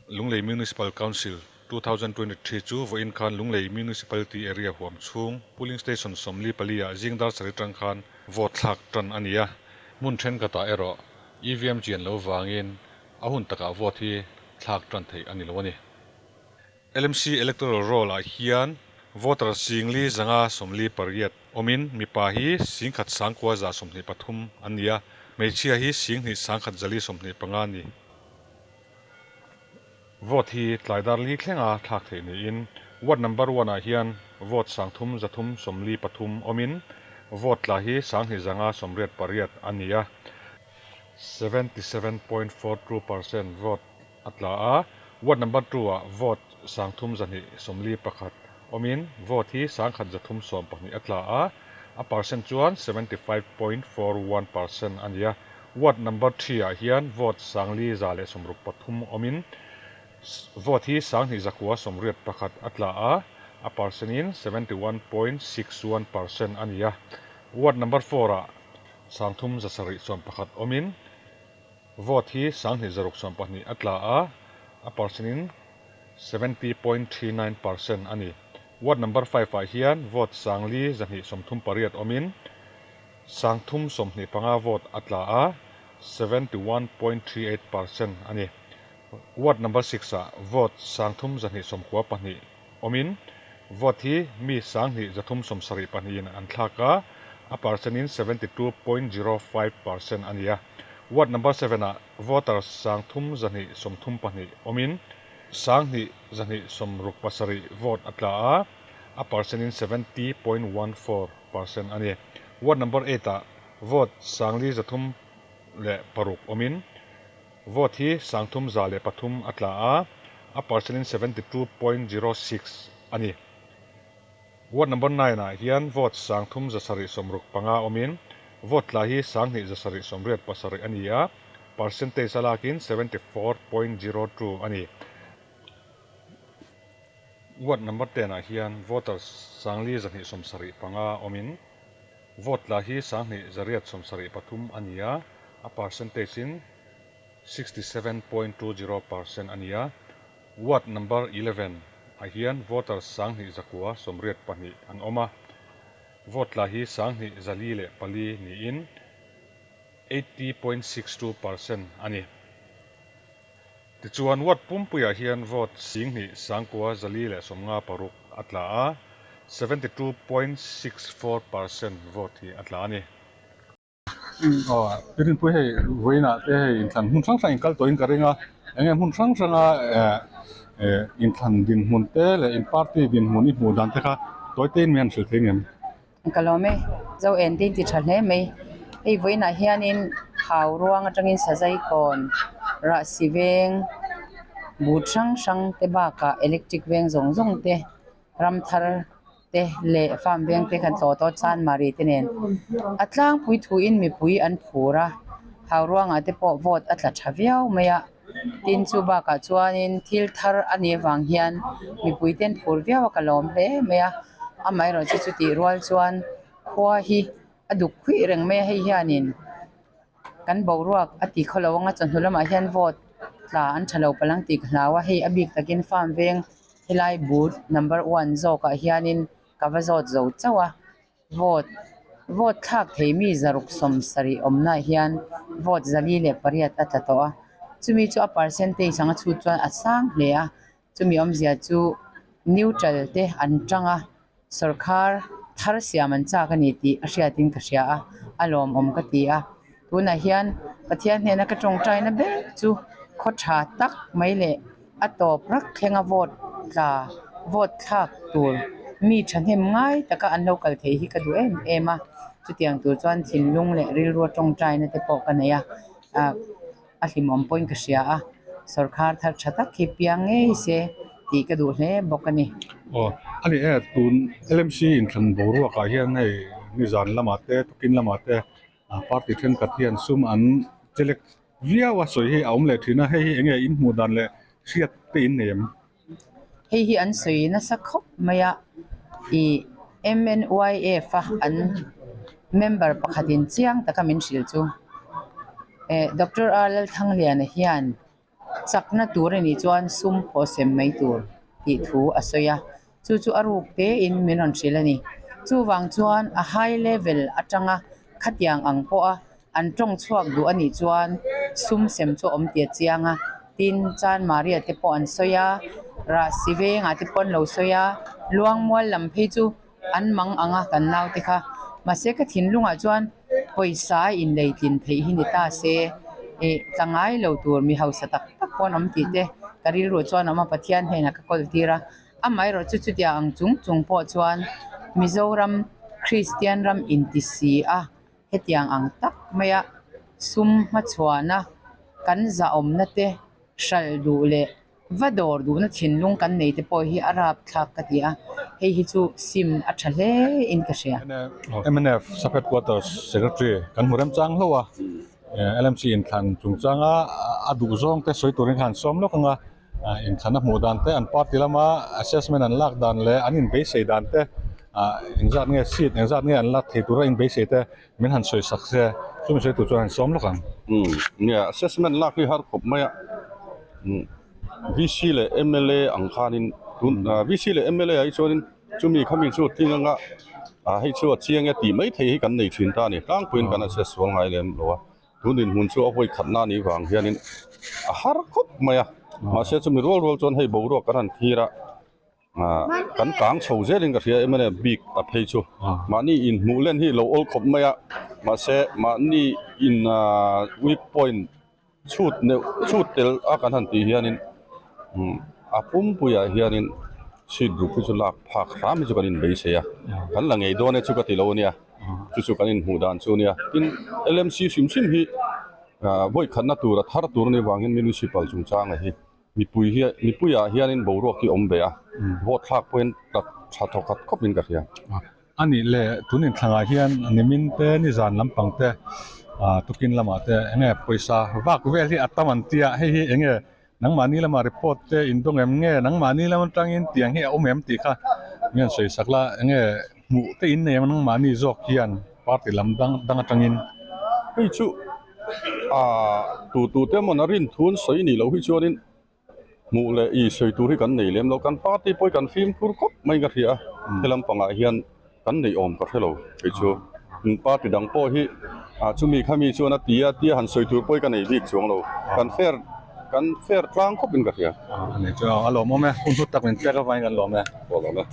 Lunglei Municipal Council 2023 chu vawiin khan Lunglei Municipality Area huam chhung Polling Station 44 ah zing dar sarih atang khan vote thlak tan a ni a. Hmun thenkhatah erawh EVM chian lo vangin a hun takah vote hi thlak tan theih a ni lo a ni. LMC Electoral Roll ah hian voter 548 awmin mipa hi 1923 an ni a, hmeichhia hi 2125 a ni. Vote hi tlai dar li thlenga thlak theih niin ward number one ah hian vote 3373 awmin vote tla hi 2588 a ni a, 77.42% vote a tla a, ward number two ah vote 3291 awmin vote hi 1312 a tla a, a percent chuan 75.41% a ni a. Ward number three ah hian vote 5163 awmin vote hi 2981 a tla a, a percent in 71.61% a ni a. Ward number four ah 3771 awmin vote hi 2612 a tla a, a percent in 70.39% a ni. Ward number five ah hian vote 5238 awmin 325 vote a tla a, 71.38% a ni. Ward number six ah vote 3292 awmin vote hi mi 2372 in an thlak a, a percent in 72.05% a ni a. Ward number seven ah voter 3232 awmin 2267 vote a tla a, a percent in 70.14% a ni. Ward number eight ah vote 5306 awmin vote hi 3103 a tla a, a percent in 72.06 a ni. Ward number nine ah hian vote 3765 awmin vote tla hi 2787 a ni a, percentage a lakin 74.02 a ni. Ward number ten ah hian voters 5275 awmin vote tla hi 2873 a ni a, a percentage in 67.20% a ni a. Ward number 11 ah hian voters 2982 an awm a, vote tla hi 2404 niin 80.62% a ni. Tichuan ward pumpuiah hian vote 2956 a tla a, 72.64% vote hi a tla a ni. Aw, Rinpui hei vawiinah te hei inthlan hmun hrang hrang inkal tawhin ka ring a, eng nge hmun hrang hranga eh eh inthlan dinhmun te leh in party dinhmun i hmuh dan te kha tawi tein mi han hrilh thei ngem? Ka lawm e, zo en te in ti tha hle mai. Hei vawiinah hianin hau ruang atangin sazai kawn, rahsi veng, but hrang hrang te bakah electric veng zawng zawng te ram thar te leh farm veng te kan tlawh tawh chanmari te nen a tlangpui thuin mipui an phur a hau ruangah te pawh vote a tla tha viau mai a tin chu bakah chuanin thil thar a nih avang hian mipui te an phur viau a ka lawm hle mai a amaherawh chu chutih rual chuan khua hi a duk khuih reng mai a hei hianin kan boruak a ti khawlo anga chawhnu lamah hian vote tla an tha lo palh ang tih ka hlau a hei a bik takin farm veng helai booth number one zawkah hianin ka va zawt zo chauh a vote vote thlak thei mi zaruk 70 awmnaah hian vote 408 a tla tawh a chumi chu a percentage anga chhut chuan a sang hle a chumi awmzia chu neutral te an tang a sawrkhar thar siam an chak a ni tih a hriatin ka hria a a lawmawm ka ti a tunah hian Pathian hnena ka tawngtaina ber chu khaw tha tak mai leh a tawp rak thlenga vote tla vote thlak tur mi thahnem ngai taka an lo kal theih hi ka duh em em a chutiang tur chuan thinlung leh rilru a tawngtaina te pawh ka nei a ah a hlimawm pawhin ka hria a sawrkhar thar tha tak hi piang ngei se tih ka duh hle bawk a ni. Aw a ni e tun LMC inthlan boruakah hian hei nizan lamah te tukin lamah te party thenkhat hian sum an chelek viau a sawi hi a awm leh thin a hei hi eng nge in hmuh dan leh hriat te in nei em? Hei hi an sawi nasa khawp mai a ih M_N_Y_F a an member pakhatin chiang taka min hrilh chu eh Doctor R Lalthangliana hian. Chakna tur a nih chuan sum pawh sem mai tur tih thu a sawi a, chu chu a ruk tein min rawn hrilh a ni. Chuvang chuan a high level atanga khatiang ang pawha an tawng chhuak duh a nih chuan sum sem chu a awm tih a chiang a, tin Chan Maria te pawh an sawi a, Rahsi vengah te pawh an lo sawi a, Luangmual lam phei chu an mang ang a kan naute kha. Mahse ka thinlungah chuan pawisa a inlei tlin theih hi ni ta se, ih tla ngai lo tur mi hausa tak tak pawh an awm tih te ka rilruah chuan a awm a, Pathian hnenah ka kawl tir a. Amaherawh chu chutiang ang chung chung pawh chuan Mizoram Kristian ram inti si a hetiang ang tak maia sum hmachhuana kan zahawmna te hralh duh leh Va dawr duhna thinlung kan nei te pawh hi a rapthlak ka ti a, hei hi chu sim a tha hle in ka hria. Mnf Sub Headquarters Secretary kan hmu remchang hlauh a, LMC inthlan chungchanga a duh zawng te sawi turin khan sawm lawk ang a, inthlan a hmuh dan te, an party lama assessment an lak dan leh an inbeisei dan te, engzat nge seat engzat nge an lak thei tura inbeisei te min han sawi sak se, chumi sawi tur chuan han sawm lawk ang. Umm nia assessment lak hi har khawp mai a, umm VC leh mla ang khanin tun VC leh mla ah hi chuanin chumi khami chu tling anga ah hei chu a chiang e tih maithei hi kan nei thin ta a ni tlangpuiin kan assess sual ngai lem lo a, tun dinhmun chu a hawi khatna a nih vang hianin a har khawp mai a, mahse chumi rual rual chuan hei boruak kan han thlir a. Kan kang chho zelin ka hria em ania bik a phei chu mahni inhmuh len hi lo awl khawp mai a mahse mahni in ah weak point chhut neuh chhut tel a kan han tih hianin a pumpuiah hianin seat ruk hi chu lak phak hram hi chu kan inbeisei a kan la ngei dawn e chu ka ti lo ania chu chu kan inhmuh dan chu ania tin L M C hrim hrim hi ah vawi khatna tur a thar tur a nih vangin municipal chungchanga hi. Mipui hi mipuiah hianin boruak hi awm ve a, vote thlak pawhin tla tha thaw khat khawpin ka hria. A nih le, tun inthlangah hian nimin te, nizan lampang te, tukin lamah te enge pawisa vak vel hi a tam an tia, hei hi enge nangmahni lama report te indawng em nge, nangmahni lam atangin tiang hi a awm em tih kha nge an sawi sak la, enge hmuh te in nei em nangmahni zawk hian party lam dang dang atangin. Hei chu Aaa tu tu te emawn a rin thu an sawi nih loh hi chuanin hmuh leh ih sawi tur hi kan nei lem lo. Kan party pawh hi kan fimkhur khawp mai ka hria a, he lampangah hian kan neih awm ka hre lo kei chu. Party dang pawh hi ah chumi khami chuan a ti a tia han sawi tur pawh hi ka nei bik chuang lo. Kan fair kan fair tlang khawpin ka hria. A ni chu a lawmawm e, hun hlu tak min pek avangin kan lawm e. Aw lawm e.